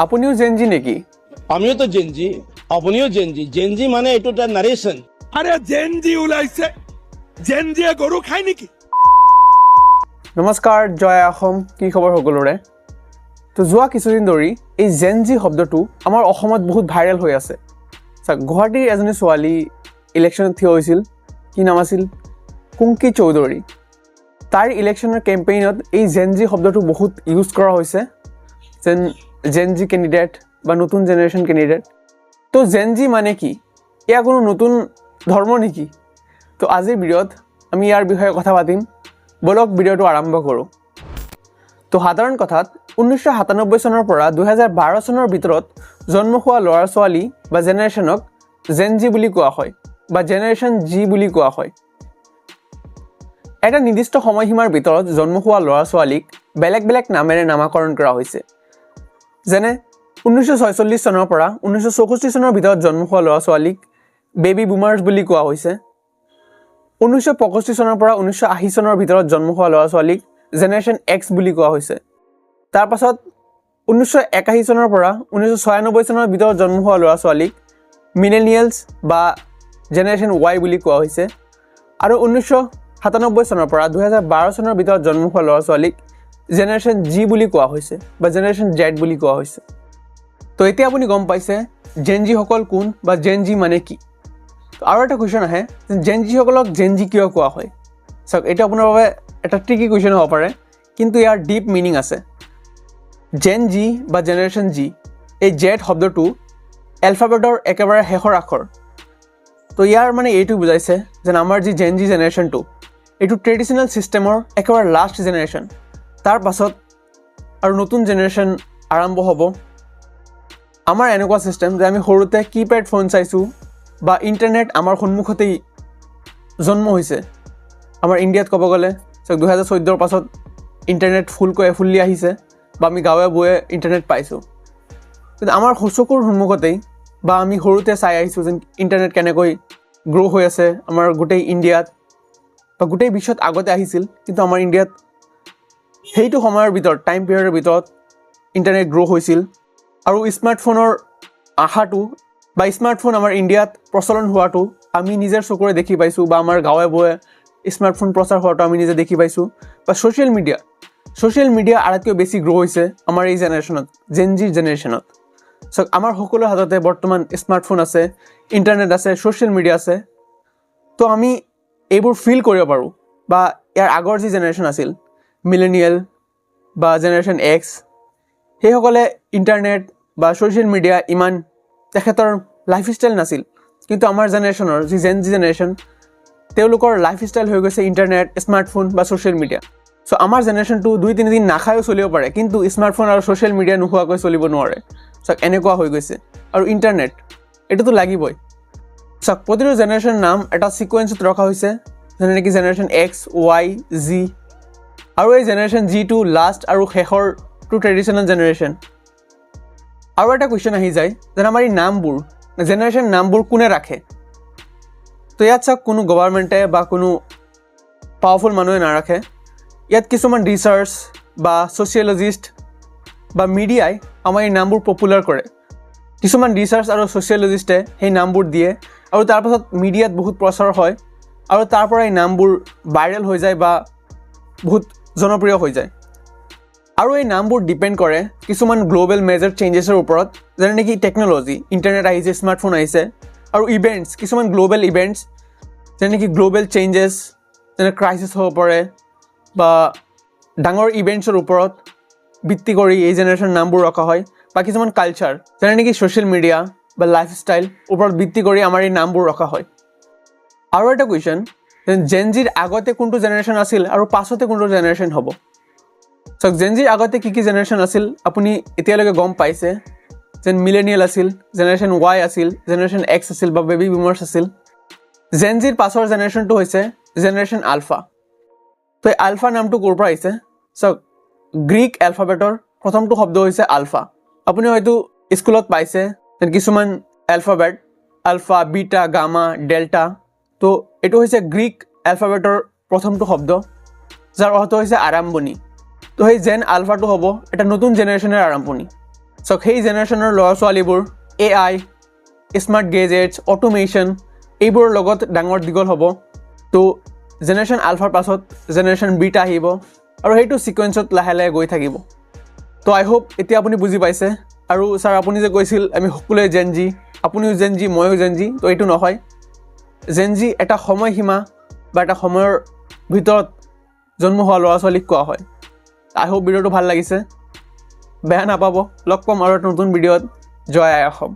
আপুনিও জেনজি নেকি? আমিও তো জেনজি, আপুনিও জেনজি। জেনজি মানে এইটো এটা নাৰেশ্যন। আৰে, জেন জি ওলাইছে, জেন জিয়ে গৰু খায় নেকি? নমস্কাৰ, জয় অসম। কি খবৰ সকলোৰে? তো যোৱা কিছুদিন ধৰি এই জেন জি শব্দটো আমাৰ অসমত বহুত ভাইৰেল হৈ আছে। চাওক, গুৱাহাটীৰ এজনী ছোৱালী ইলেকশ্যনত থিয় হৈছিল, কি নাম আছিল, কুংকি চৌধুৰী। তাইৰ ইলেকশ্যনৰ কেম্পেইনত এই জেন জি শব্দটো বহুত ইউজ কৰা হৈছে, যেন জেন জি কেণ্ডিডেট বা নতুন জেনেৰেশ্যন কেণ্ডিডেট। তো জেন জি মানে কি? এয়া কোনো নতুন ধৰ্ম নেকি? তো আজিৰ ভিডিঅ'ত আমি ইয়াৰ বিষয়ে কথা পাতিম। ব'লক, ভিডিঅ'টো আৰম্ভ কৰোঁ। তো সাধাৰণ কথাত 1997 চনৰ পৰা 2012 চনৰ ভিতৰত জন্ম হোৱা ল'ৰা ছোৱালী বা জেনেৰেশ্যনক জেন জি বুলি কোৱা হয় বা জেনেৰেশ্যন জি বুলি কোৱা হয়। এটা নিৰ্দিষ্ট সময়সীমাৰ ভিতৰত জন্ম হোৱা ল'ৰা ছোৱালীক বেলেগ বেলেগ নামেৰে নামাকৰণ কৰা হৈছে। যেনে 1946 চনৰ পৰা 1964 চনৰ ভিতৰত জন্ম হোৱা ল'ৰা ছোৱালীক বেবী বুমাৰ্ছ বুলি কোৱা হৈছে। 1965 চনৰ পৰা 1980 চনৰ ভিতৰত জন্ম হোৱা ল'ৰা ছোৱালীক জেনেৰেশ্যন এক্স বুলি কোৱা হৈছে। তাৰপাছত 1981 চনৰ পৰা 1996 চনৰ ভিতৰত জন্ম হোৱা ল'ৰা ছোৱালীক মিলেনিয়েলছ বা জেনেৰেশ্যন ৱাই বুলি কোৱা হৈছে। আৰু 1997 চনৰ পৰা 2012 চনৰ ভিতৰত জন্ম হোৱা ল'ৰা ছোৱালীক জেনেৰেশ্যন জি বুলি কোৱা হৈছে বা জেনেৰেশ্যন জেড বুলি কোৱা হৈছে। তো এতিয়া আপুনি গম পাইছে জেন জিসকল কোন বা জেন জি মানে কি। তো আৰু এটা কুৱেশ্যন আহে, জেন জিসকলক জেন জি কিয় কোৱা হয়? চাওক, এইটো আপোনাৰ বাবে এটা ট্ৰিকি কুৱেশ্যন হ'ব পাৰে, কিন্তু ইয়াৰ ডিপ মিনিং আছে। জেন জি বা জেনেৰেশ্যন জি, এই জেড শব্দটো এলফাবেটৰ একেবাৰে শেষৰ আখৰ। তো ইয়াৰ মানে এইটো বুজাইছে যেন আমাৰ যি জেন জি জেনেৰেশ্যনটো, এইটো ট্ৰেডিশ্যনেল ছিষ্টেমৰ একেবাৰে লাষ্ট জেনেৰেশ্যন। তাৰ পাছত আৰু নতুন জেনেৰেশ্যন আৰম্ভ হ'ব। আমাৰ এনেকুৱা ছিষ্টেম যে আমি সৰুতে কিপেড ফোন চাইছোঁ বা ইণ্টাৰনেট আমাৰ সন্মুখতেই জন্ম হৈছে। আমাৰ ইণ্ডিয়াত ক'ব গ'লে চাওক, 2014ৰ পাছত ইণ্টাৰনেট ফুল্লি আহিছে বা আমি গাঁৱে ভূঞে ইণ্টাৰনেট পাইছোঁ। কিন্তু আমাৰ চকুৰ সন্মুখতেই বা আমি সৰুতে চাই আহিছোঁ যেন ইণ্টাৰনেট কেনেকৈ গ্ৰ' হৈ আছে আমাৰ গোটেই ইণ্ডিয়াত বা গোটেই বিশ্বত আগতে আহিছিল, কিন্তু আমাৰ ইণ্ডিয়াত সেইটো সময়ৰ ভিতৰত, টাইম পিৰিয়ডৰ ভিতৰত ইণ্টাৰনেট গ্ৰ' হৈছিল। আৰু স্মাৰ্টফোনৰ আশাটো বা স্মাৰ্টফোন আমাৰ ইণ্ডিয়াত প্ৰচলন হোৱাটো আমি নিজৰ চকুৰে দেখি পাইছোঁ বা আমাৰ গাঁৱে ভূঞে স্মাৰ্টফোন প্ৰচাৰ হোৱাটো আমি নিজে দেখি পাইছোঁ। বা ছ'চিয়েল মিডিয়া আটাইতকৈ বেছি গ্ৰ' হৈছে আমাৰ এই জেনেৰেশ্যনত, জেন জিৰ জেনেৰেশ্যনত। চ' আমাৰ সকলোৰে হাততে বৰ্তমান স্মাৰ্টফোন আছে, ইণ্টাৰনেট আছে, ছ'চিয়েল মিডিয়া আছে। তো আমি এইবোৰ ফিল কৰিব পাৰোঁ। বা ইয়াৰ আগৰ যি জেনেৰেশ্যন আছিল, মিলেনিয়েল বা জেনেৰেশ্যন এক্স, সেইসকলে ইণ্টাৰনেট বা ছ'চিয়েল মিডিয়া ইমান তেখেতৰ লাইফষ্টাইল নাছিল। কিন্তু আমাৰ জেনেৰেশ্যনৰ যি জেন জি জেনেৰেশ্যন, তেওঁলোকৰ লাইফষ্টাইল হৈ গৈছে ইণ্টাৰনেট, স্মাৰ্টফোন বা ছ'চিয়েল মিডিয়া। চ' আমাৰ জেনেৰেশ্যনটো 2-3 দিন নাখায়ো চলিব পাৰে, কিন্তু স্মাৰ্টফোন আৰু ছ'চিয়েল মিডিয়া নোহোৱাকৈ চলিব নোৱাৰে। চাওক, এনেকুৱা হৈ গৈছে। আৰু ইণ্টাৰনেট এইটোতো লাগিবই। চাওক, প্ৰতিটো জেনেৰেশ্যনৰ নাম এটা ছিকুৱেঞ্চত ৰখা হৈছে, যেনে নেকি জেনেৰেশ্যন এক্স, ৱাই, জি। আৰু এই জেনেৰেশ্যন জিটো লাষ্ট আৰু শেষৰটো ট্ৰেডিশ্যনেল জেনেৰেশ্যন। আৰু এটা কুৱেশ্যন আহি যায় যেন আমাৰ এই নামবোৰ, জেনেৰেশ্যন নামবোৰ কোনে ৰাখে? তো ইয়াত চাওক, কোনো গভাৰ্মেণ্টে বা কোনো পাৱাৰফুল মানুহে নাৰাখে। ইয়াত কিছুমান ৰিচাৰ্চ বা ছ'চিয়লজিষ্ট বা মিডিয়াই আমাৰ এই নামবোৰ পপুলাৰ কৰে। কিছুমান ৰিচাৰ্চ আৰু ছ'চিয়লজিষ্টে সেই নামবোৰ দিয়ে আৰু তাৰপাছত মিডিয়াত বহুত প্ৰচাৰ হয় আৰু তাৰ পৰা এই নামবোৰ ভাইৰেল হৈ যায় বা বহুত জনপ্ৰিয় হৈ যায়। আৰু এই নামবোৰ ডিপেণ্ড কৰে কিছুমান গ্ল'বেল মেজৰ চেঞ্জেছৰ ওপৰত, যেনে নেকি টেকন'লজি, ইণ্টাৰনেট আহিছে, স্মাৰ্টফোন আহিছে, আৰু ইভেণ্টছ, কিছুমান গ্ল'বেল ইভেণ্টছ, যেনে নেকি গ্ল'বেল চেঞ্জেছ, যেনে ক্ৰাইচিছ হ'ব পাৰে বা ডাঙৰ ইভেণ্টছৰ ওপৰত ভিত্তি কৰি এই জেনেৰেশ্যন নামবোৰ ৰখা হয়। বা কিছুমান কালচাৰ, যেনে নেকি ছ'চিয়েল মিডিয়া বা লাইফষ্টাইল ওপৰত ভিত্তি কৰি আমাৰ এই নামবোৰ ৰখা হয়। আৰু এটা কুৱেশ্যন, জেন জিৰ আগতে কোনটো জেনেৰেশ্যন আছিল আৰু পাছতে কোনটো জেনেৰেশ্যন হ'ব? চাওক, জেন জিৰ আগতে কি কি জেনেৰেশ্যন আছিল আপুনি এতিয়ালৈকে গম পাইছে, যেন মিলেনিয়েল আছিল, জেনেৰেশ্যন ৱাই আছিল, জেনেৰেশ্যন এক্স আছিল বা বেবী বুমাৰ্ছ আছিল। জেন জিৰ পাছৰ জেনেৰেশ্যনটো হৈছে জেনেৰেশ্যন আলফা। তো এই আলফা নামটো ক'ৰ পৰা আহিছে? চাওক, গ্ৰীক এলফাবেটৰ প্ৰথমটো শব্দ হৈছে আলফা। আপুনি হয়তো স্কুলত পাইছে যেন কিছুমান alphabet, alpha, beta, gamma, delta. তো এইটো হৈছে গ্ৰীক এলফাবেটৰ প্ৰথমটো শব্দ, যাৰ অৰ্থ হৈছে আৰম্ভণি। তো সেই জেন আলফাটো হ'ব এটা নতুন জেনেৰেশ্যনৰ আৰম্ভণি। চাওক, সেই জেনেৰেশ্যনৰ ল'ৰা ছোৱালীবোৰ এআই, স্মাৰ্ট গেজেটছ, অটোমেশ্যন এইবোৰৰ লগত ডাঙৰ দীঘল হ'ব। তো জেনেৰেশ্যন আলফাৰ পাছত জেনেৰেশ্যন বিটা আহিব আৰু সেইটো ছিকুৱেঞ্চত লাহে লাহে গৈ থাকিব। তো আই হোপ এতিয়া আপুনি বুজি পাইছে। আৰু ছাৰ, আপুনি যে কৈছিল আমি সকলোৱে জেনজি, আপুনিও জেনজি, ময়ো জেনজি, তো এইটো নহয়। জেনজি এটা সময়সীমা বা এটা সময়ৰ ভিতৰত জন্ম হোৱা ল'ৰা ছোৱালীক কোৱা হয়। আই হোপ ভিডিঅ'টো ভাল লাগিছে, বেয়া নাপাব। লগ পাম আৰু এটা নতুন ভিডিঅ'ত। জয় আই অসম।